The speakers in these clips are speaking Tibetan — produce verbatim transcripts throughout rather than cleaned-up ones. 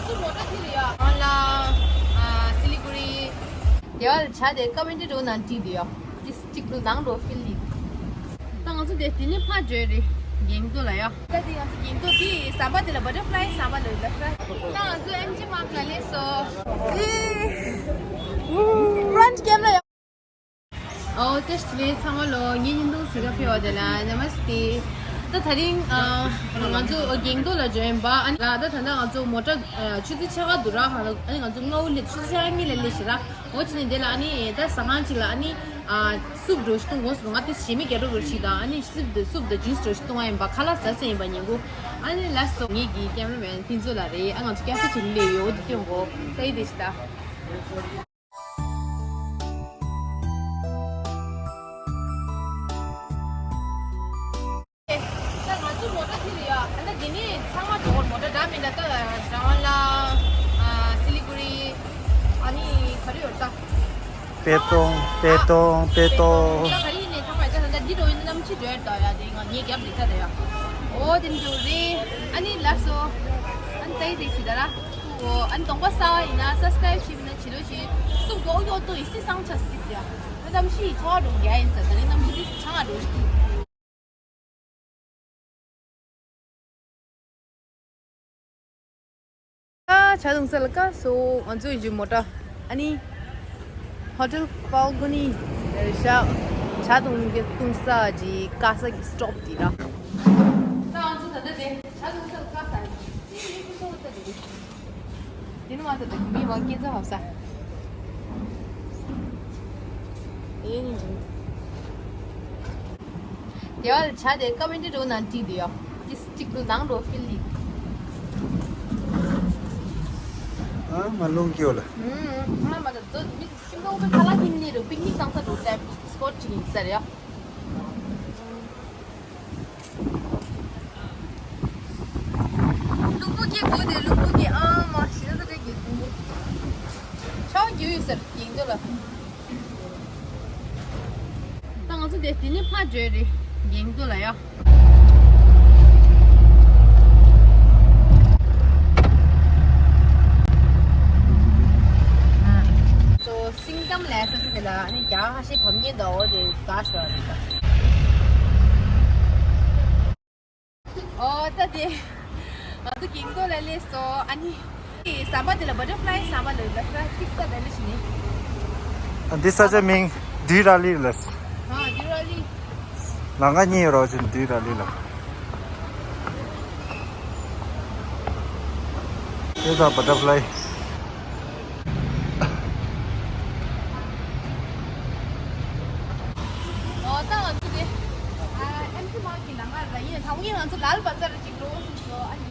ང་ལ་སི་ལི་གུ་རི། དེ་བ་བྱ་དེ་ཀ་མེན་ཊི་འགྲོ་ནང་བྲིས་དེ་ཡོད། ཏིས་གཅིག་ཏུ་ནང་འགྲོ་ཕིལ་ལི། ད་ང་ཚོ་དེ་དེ་ནས་ཕར་འགྲོ་རེད། གེང་ཏོག་ལ་ཡ། ད་དེ་ང་ཚོ་གེང་ཏོག་དེ་ཟམ་པ་དེ་ལ་བ་ཊར་ཕ་ལའི་ཟམ་པ་ལ་ཡོད་ད་ཧྲ། ད་ང་ཚོ་ཨེམ་ཇི་མར་ལ་སླེབས་སོང་། ཨི། ཕྲོན་ཊི་ཀེམ་ར་ཡ། ཨོ་ཏེ་སི་ལེ་ཚང་མ་ལོ། ངའི་བརྙན་ཐུང་གཟིགས་ག་ཕེབས་པ་དེ་ལ་ན་མ་སྟེ། ད་དེ་རིང་ཨ་ང་ཚོ་གེང་ཏོག་ལ་འབྱོར་ཡིན་པ། ཨ་ནི་ལ་ད་ད་ལྟ་ང་ཚོ་མོ་ཊ་ཨ་ཆུ་ཚོད་ཕྱེད་ཀ་འདུག་ར། ཧ་ལ་ཨ་ནི་ང་ཚོ་སྔ་བོ་སླེབས། ཆུ་ཚོད་ཕྱེད་ཀ་གཉིས་ལ་སླེབས་ཤག་ར། འོ་ཅི་ནས་དེ་ལ་ཨ་ནི་ད་ཟ་ཁང་ཅིག་ལ་ཨ་ནི་ཨ་སུབ་འགྲོ་ཞིག་འཐུང་དགོས་སོང་། ང་དེ་ཞེ་མི་རྒྱག་འགྲོ་དགོས་ཞིག་དང་། ཨ་ནི་སུབ་དང་སུབ་དང་ཇུས་འགྲོ་ཞིག་འཐུང་བ་ཡིན་པ། ཁ་ལག་ཟ་ས་ཡིན་པ་ཉིན་གུང་། ཨ་ནི་ལ་སོ་ངེད་ཀྱི་ཀེམ་ར་མེན་ཕིན་ཚོ་ལ་རེད། ཨ་ང་ཚོ་སྐྱ་ས་ཅིག་སླེབས་ཡོད། འོ་དེ་སྟོན་གོ། ད་ཡི་དེ་ཞིག་ད། ད་ང་ཚོ་མོ་ཊ་དེ་རེད་ཡ། ད་འདི་ནས་ཚང་མ་འགྲོ་གི་རེད། མོ་ཊ་འདྲ་མི་འདྲ། ད་རང་དབང་ལ་ཨ་སི་ལི་གུ་རི། ཨ་ནི་ག་རེ་ཡོད་ད། པེ་ཏོང་། པེ་ཏོང་། པེ་ཏོང་། ད་ག་རེ་ཡིན་ནས་ཚང་མ་ཡོད་ད། ད་འདི་འགྲོ་ཡིན་ན་གནམ་གཤིས་འགྲོ་ཡ་ད་ཡ། དེ་ང་ངའི་རྒྱབ་རེད་ད་ད་ཡ། འོ་དེ་འགྲོ་རེད། ཨ་ནི་ལ་སོ། ཨ་ནི་ད་ཡི་དེ་ཞིག་ད་ར། འོ་ཨ་ནི་གདོང་པ་གསར་པ་ཡིན་ན་སབ་སི་ཀ་རེབ་བྱས་པ་ན་བྱེད་རོགས་བྱེད། སུ་གོ་ཡོད་དོ་ཡི་སི་སང་ཆ་སི་ཡ། ད་གནམ་གཤིས་ཆར་པ་འགྲོ་རྒྱུ་ཡིན་ས། ད་ནི་གནམ་གཤིས་དེ་ཆར་པ་འགྲོ་ཞིག་ཨ་ཇ་འཐུང་ས་ལ་ཀ་སོ། ང་ཚོའི་ཇི་མོ་ཊ་ཨ་ནི་ཧོ་ཊེལ་ཕཱལ་ཀོ་ནི་ལ་བཞག་ཇ་འཐུང་གི་འཐུང་ས་ཀྱི་ཀ་ས་གི་སི་ཊོབ་དེ་ར། ད་ང་ཚོ་ད་ལྟ་དེ་ཇ་འཐུང་ས་ལ་ཀ་ས་ཡིན། དེ་ནི་ང་ཚོ་ད་མི་མང་སྐྱེ་ཚ་ཧབ་ས། དེ་ནི་ཇི། དེ་བ་ལ་བྱ་དེ་ཀ་མེན་ཊི་འགྲོ་ནང་བྲིས་དེ་ཡོད། ཏིས་གཅིག་ཏུ་ནང་འགྲོ་ཕིལ་ལི། ཨ་མ་ལུང་སྐྱོ་ལ། ཨུམ། ཨ་མ་ད་དོ་མི་ཤིང་ཏོག་ཏུ་ཁ་ལག་ཁྱེར་ནས་རུ་པིག་ནིག་བཏང་ས་འགྲོ་ལེབ་སི་པོཊ་ཅིག་ཡིན་ས་རེད་ཡ། ལུང་པོ་སྐྱེ་དགོས་དེ་ལུང་པོ་སྐྱེ། ཨ་མ་ཤི་ན་ས་དེ་གི་ལུང་པོ། ཆང་རྒྱུ་ཡོད་ཟེར་གྱིན་འདུག་ལ། ད་ང་ཚོ་དེ་དེ་ནས་ཕར་འགྲོ་རེད། གེང་ཏོག་ལ་ཡ། སོ་སིང་ཏམ་ལ་ས་ས་དེ་ལ་ཨ་ནི་རྒྱ་གར་ཁ་ཤས་བབས་མཁན་འདུག་འོ་དེ་ག་ས་རེད་ད། ཨོ་ད་དེ་ང་ཚོ་གེང་ཏོག་ལ་སླེབས་སོང་། ཨ་ནི་ཟམ་པ་དེ་ལ་བ་ཊར་ཕ་ལའི་ཟམ་པ་ལ་ཡོད་ད་ཧྲ། ཏིག་ཏ་ད་ལི་ཞི་ནི། ཨ་འདི་ས་ཆ་མིང་དུས་ར་ལི་ལ། ཨ་དུས་ར་ལི། ལམ་ཁ་གཉིས་ཡོད་རོགས་ཅན་དུས་ར་ལི་ལ། དེ་ད་བ་ཊར་ཕ་ལའི། ཨོ་ད་ང་ཚོ་དེ་ཨ་ཨེམ་ཆི་མང་གི་ལམ་ཁ་ར་ཡིན། ད་ངས་ང་ཚོ་ལ་ལ་བ་ཛར་ཅིག་འགྲོ་ཟིན་འགྲོ། ཨ་ནི།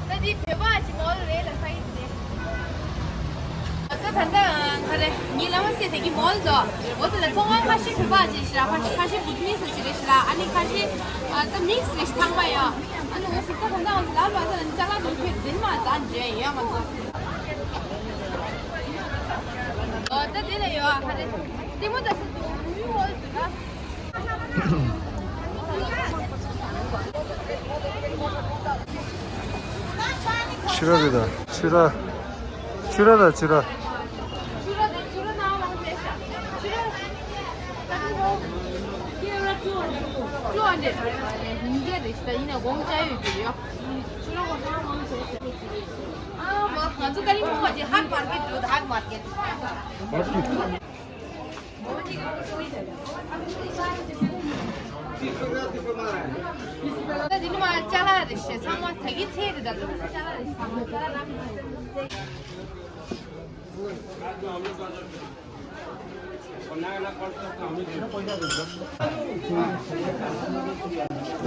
ད་འདི་བོད་པ་ཅིག་མོལ་རེད་ལ་ས་ཡིན་ཏེ། ད་ད་ད་ག་རེ་ངའི་བླ་མ་སྲས་དེ་གི་མོལ་དོ། འོ་དེ་ལ་ཚོང་ཁང་ཁ་ཤས་བོད་པ་ཅིག་ཤི་ར། ཁ་ཤས་ཁ་ཤས་བུད་མེད་ཚོ་ཅིག་རེད་ཤི་ར། ཨ་ནི་ཁ་ཤས་ཨ་ད་མིག་སི་རེད་ཤི་ཚང་མ་ཡོད། ཨ་ནི་འོ་ཞིག་ད་ད་ད་ང་ཚོ་ལ་ལ་ས་ནི་ཅ་ལག་དོན་ཁྱོད་དེ་མ་ཙང་འཇོན་ཡོད་ང་ཚོ། འོ་ད་དེ་ལ་ཡོད་ཨ་ཁ་རེ་ལྟད་མོ་ད་ས་དུ་ཡུ་འོ་དུ་ད། ཕྱུ་ར་རེད་ད། ཕྱུ་ར། ཕྱུ་ར་ད་ཕྱུ་ར། ང་ཚོ་ཀ་རིང་མོ་ཧ་མར་ཀེ་ཊི་འགྲོ་ད། ཧ་མར་ཀེ་ཊི། ད་འདི་ནི་མ་ཅ་ལག་རེད་ཤག་ཚང་མ་ད་གིན་ཚད་རེད་ད། ད་ཅ་ལག་རེད་ཤག་ཚང་མ་ཅ་ལག་རེད།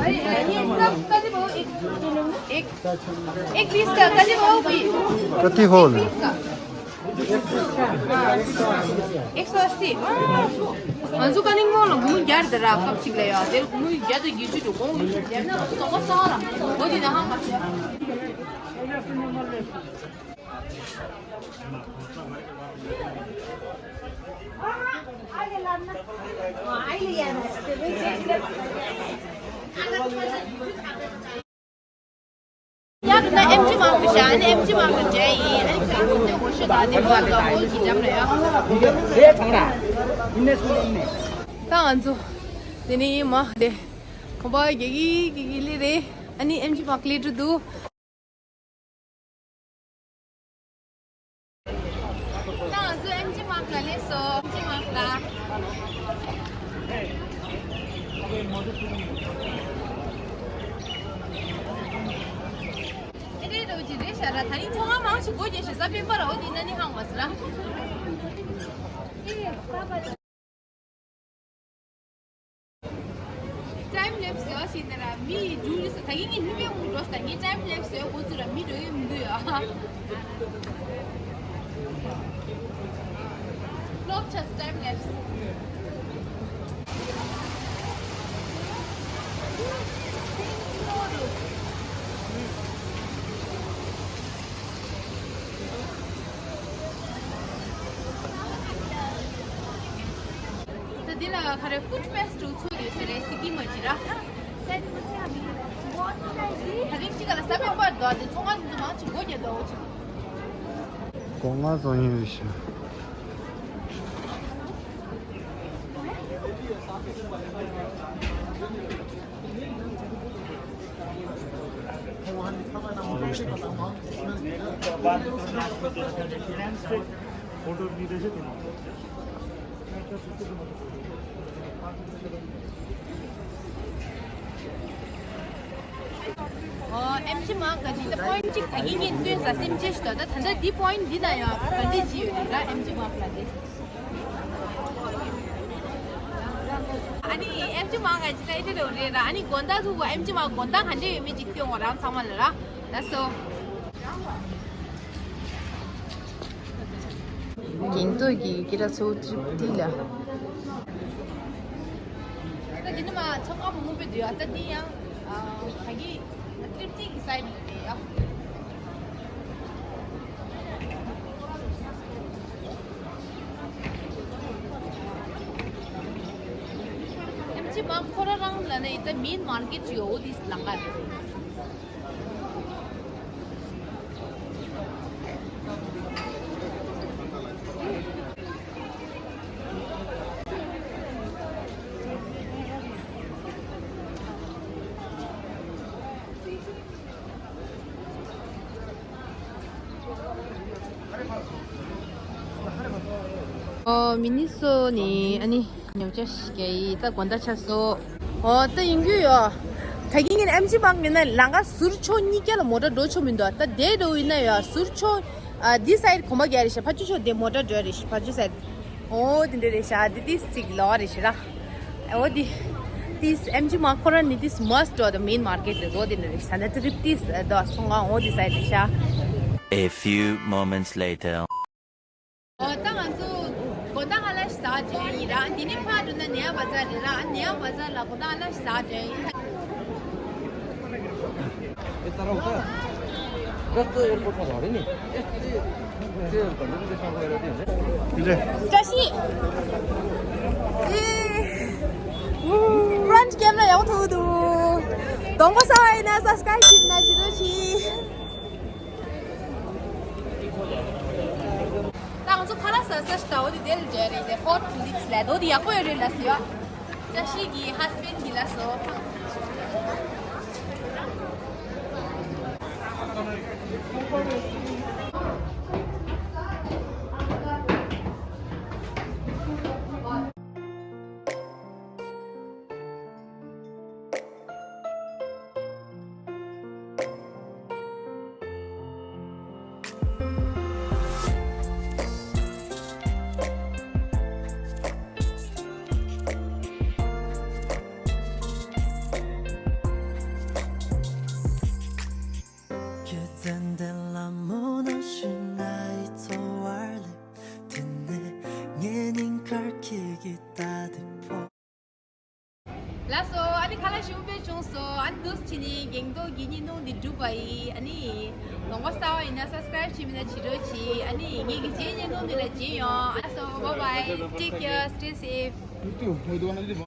भाई, ये सब कति भयो? एक, एक, एक पिस का कति भयो? कति हो? एक सौ अस्सी। ང་ཚོ་ཀ་ལིང་མོ་ལ་སྒོར་མོ་བརྒྱ་རེད་ར། ཁབ་གཅིག་ལ་ཡ། དེར་སྒོར་མོ་བརྒྱ་དང་བརྒྱད་ཅུ་འགྲོ། སྒོར་མོ་བརྒྱ་ན་ང་ཚོ་དོགས་པ་ཟ་ར། འོ་དེ་ན་ཧ་མ་ཤེས། ཡར་འགྲོ་ན་ཨེམ་ཆི་མང་གི་ཤ་ཨ་ནི་ཨེམ་ཆི་མང་གི་འབྲས་ཡིན། ཨ་ནི་ཁྱེད་ཚོ་འདི་ངོ་ཤེས་དང་འདི་ངོ་ལ་ཧོལ་གྱི་འཇམ་རེད་ཡ། ད་ང་ཚོ་དེ་ནི་མ་དེ་གོམ་པ་རྒྱག་གི་རྒྱག་གི་ལི་རེད། ཨ་ནི་ཨེམ་ཆི་མང་གི་ལི་འགྲོ་འདུག་ད་ང་ཚོ་ཨེམ་ཆི་མང་ལ་སླེབས་སོང་། ཨེམ་ཆི་མང་ལ། ཨེ་རེད་རོ་ཅི་རེད་ཤ་ར། ད་རིང་ཚོང་ཁང་མང་ཞིག་སྒོ་རྒྱག་ཤ་ས་པེན་པར་འོ་དེ་ན་ནི་ཧང་བ་སི་ར། ཊའིམ་ལེབ་སི་ཡོད་ཤིག་ན་ར་མི་ཡི་འཇུ་རི་སོ། ད་གིན་ངས་ནུས་པའི་འུ་འགྲོ་ས་ངས་ཊའིམ་ལེབ་སི་ཡོད་འགོ་ཚུགས་ར་མི་འགྲོ་ཡོད་མི་འདུག་ཡ། ལོབ་ཆ་ཊའིམ་ལེབ་སི། ད་འདི་ལ་ག་རེ་ཧྥུཌ་ཕེ་སི་ཊི་བལ་ཚོགས་ཡོད་ས་རེད་སི་ཀིམ་མ་ཇི་ར། ད་རིང་གཅིག་ག་ལ་ས་བོན་པར་འདུག་དེ་ཚོང་ཁང་དེ་ཚོ་མང་ཆེ་སྒོ་རྒྱག་འདུག་འོ་ཆེ། སྒོ་ང་བཟོ་ཡིན་རེད་ཤག་ཨོ། ཨེམ་ཆི་མང་ག་ཅི་ད་པོ་ཡིན་ཊི་གཅིག་ད་གིན་ངས་སྟོན་ས་སེམས་ཅན་ཞིག་ད་ད་ད་ལྟ་འདི་པོ་ཡིན་ཊི་འདི་ན་ཡང་ག་འདི་ཅི་ཡོད་རེད་ལ་ཨེམ་ཆི་མང་ལ་འདི། ཨ་ནི་ཨེམ་ཆི་མང་ག་ཅི་ད་ཨེ་ཅི་རེད་རེད་ར། ཨ་ནི་དགོང་དག་ཐུག་གོ་ཨེམ་ཆི་མང་དགོང་དག་ག་འདྲ་ཡོད་མེད་ཅིག་སྟོན་གོ་རང་ཚང་མ་ལ་ར། ད་སོ། རྒྱན་ཐོག་གི་སྐད་གྲགས་ཚོ་ཊི་རི་པི་ཊི་ལ། ད་འདི་ནི་མ་ཚོང་ཁང་མང་པོ་འདུག་ད་འདི་ཡང་ཨ་ད་གི་ཊི་རི་པི་ཊི་གི་སའི་ཌི་ལ་རེད་ཡ། ཨེམ་ཆི་མང་ཁོ་ར་རང་ལ་ནི་ད་མེན་མར་ཀེཊ་ཡོད་འོ་དེ་ལང་ག་རེད། ཨོ། མི་ནི་སོ་ནི་ཨ་ནི་ཉོ་ཆ་ཞིག་གི་ད་དགོང་དག་ཆགས་སོ། ཨོ། ད་ཡིན་རྒྱུ་ཡོད། ད་གིན་ངས་ཨེམ་ཆི་མང་ཡིན་ན་ལང་ཀ་ཟུར་ཕྱོགས་གཉིས་ཀ་ལ་མོ་ཊ་འགྲོ་ཆོག་མི་འདུག་ད་དེ་འགྲོ་ཡིན་ན་ཡོད་ཟུར་ཕྱོགས་ཨ་འདི་སའི་ཌི་གོམ་པ་རྒྱག་རེད་ཤག་ཕར་ཕྱོགས་དེ་མོ་ཊ་འགྲོ་རེད་ཤག་ཕར་ཕྱོགས་སའི་ཌི། ཨོ་དེ་འདྲ་རེད་ཤག་འདི་ཏིས་ཅིག་ལོ་རེད་ཤག་ར། ཨོ་དེ་ཏིས་ཨེམ་ཆི་མང་ཁོ་རང་ནི་ཏིས་མ་སི་ཊི་འགྲོ་ད་མེན་མར་ཀེཊ་རེད་འགྲོ་དེ་འདྲ་རེད་ཤག་ད་ཏི་རིབ་ཏིས་འགྲོ་སོང་ང་ཨོ་དེ་སའི་ཌི་རེད་ཤག A few moments later. ཨོ་ད་ང་ཚོ་དགོང་དག་ཧ་ལ་ཞིག་ཟ་བྱས་ཡིན་ར། འདི་ནི་ཕར་འགྲོ་ན་ནེ་ཡ་བ་ཛར་རེད་ར། ནེ་ཡ་བ་ཛར་ལ་དགོང་དག་ཧ་ལ་ཞིག་ཟ་བྱས་ཡིན། བཀྲ་ཤིས། ཨེ། ཕྲན་ཊི་ཀེམ་ར་ཡག་པོ་ཐུག་འདུག་གདོང་པ་གསར་པ་ཡིན་ན་སབ་སི་ཀེ་རེབ་བྱེད་ན་བྱེད་རོགས་གྱིས། ད་ང་ཚོ་ཁ་ལག་ཟ་ས་ཞིག་འདྲ་བོ་དེ་དེ་ལ་འབྲེལ་རེད་དེ། ཧོཊ་ལིག་སི་ལབ་འདུག་དེ་ཡག་པོ་ཡོད་རེད་ལབ་སོང་ཡ། བཀྲ་ཤིས་ཀྱི་ཧ་སི་བེན་ཌི་གིས་ལབ་སོང་། ལགས་སོ། ཨ་ནི་ཁ་ལག་ཞིམ་པོ་བྱུང་སོང་། ཨ་ནི་འདུག་སེ་བྱས་ནས་གྱེན་ལོག་གི་ཉིན་གུང་འདི་གྲུབ་པ་ཡིན། ཨ་ནི་ ལོང་པ་གསར་པ་ཡིན་ན་སབ་སི་ཀ་རེབ་བྱེད་མེད་ན་བྱེད་རོགས་གྱིས། ཨ་ནི་ངེད་ཀྱི་རྗེས་ཉན་ནོ་འདི་ལ་རྗེས་ཡོང་། ཨ་སོ། Bye bye, take care, stay safe.